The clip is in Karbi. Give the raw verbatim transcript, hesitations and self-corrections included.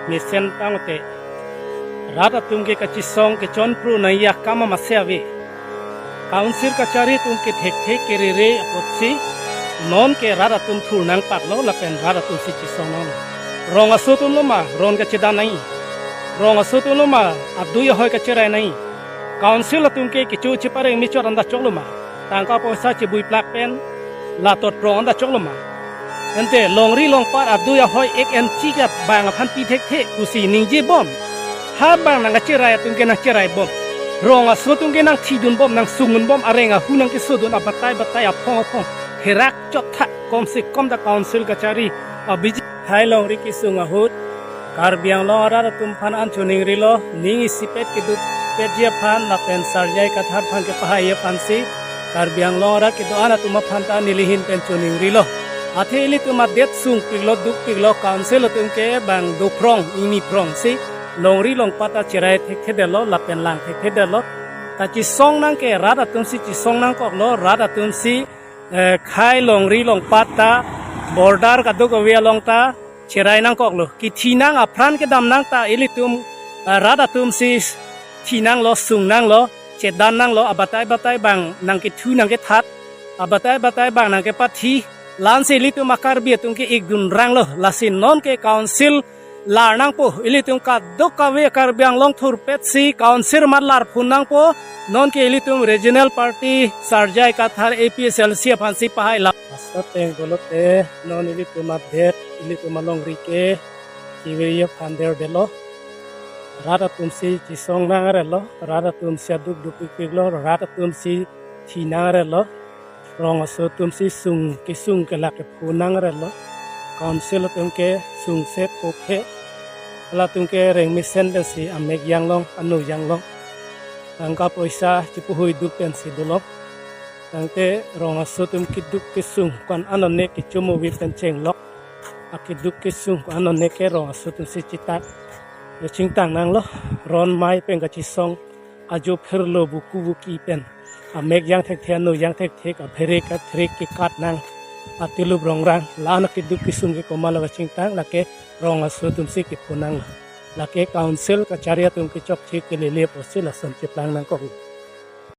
mesen tangte rat atum ke kachisong kechonpru nangji akam amatsi ave. Council kachari atum ke thekthe kerere apotsi non ke rat atum thur nangpaklo lapen rat atum si chisong nang. Rong aso atum lo ma ron kachedan nangji. Rong aso atum lo ma adui ahoi kacherai nangji. Council atum ke kecho chepareng mechot anta choklo ma. Tangka poisa chebui plak pen latot rong anta choklo ma. Ante longri longpat adui ahoi ek inchi ke bang aphan pi thekthe pusi ningje bom. Ha bang nangkacherai atum ke nangcherai bom. Rong aso atum ke nangthidun bom, nangsungdun bom, areng ahu nangkesodun abatai batai aphong aphong. Herak chot tha, kom se kom ta council kachari abiji. Hai longri kesung ahut Karbi Anglong arat atum aphan an choningrilo, ning isipet keduk petji aphan lapen Sarjai Kathar aphan kepahai aphansi Karbi Anglong arat kedo-an atum aphan ta nelihin pen choningrilo. Athe ilitum adet sungpiklo, dukpiklo, council atum ke bang dophrong, ingni phrongsi longri longpat ta cherai thekthedetlo lapen lang thekthedetlo. Kachisong nang ke rat atum si chisong nangkoklo, rat atum si eh, khai longri longpat ta border kadokave along ta cherai nangkoklo. Kithi nang apran kedam nang ta ilitum, eh, rat atum si thi nanglo, sung nanglo, chedan nanglo, abatai batai bang nangkethu nangkethat, abatai batai bang nangkepathi, la-ansi ilitum a-Karbi atum ke ikdun ranglo, lasi non ke council lar nangpo, ilitum kadokave Karbi Anglong thurpet si council mat lar phun nangpo, non ke ilitum regional party Sarjai Kathar A P H L C aphansi pahai la. Asa teng pulote non ilitum adet, ilitum alongri ke kiwe ye phander delo. Rat atum si chisong nang arelo, rat atum si aduk dukpikpiklo, rat atum si thi nang arelo. Rong aso atum si sung kesung kelak kepho nang arelo. Council atum ke sungse pophe. Halatum ke reng mesen pensi amek janglong, ano janglong. Tangka poisa chipuhui duk pensi dolo. Tangte rong aso atum keduk kesung ko-an anone kechomovi pen chenglok. Akeduk kesung ko-an anone ke rong aso atum si chitak. Yo chingtang nanglo, ron mei pen kachisong ajo phirlo buku buki pen amek jang thekthe, ano jang thekthe, aphere kathere kekat nang, atilup rongrang, la-an akeduk kesung ke komatlo kachingtang, lake rong aso atum si kepho nanglo. Lake council kachari atum ke chokche kelele apotsi lason cheplang nangkok.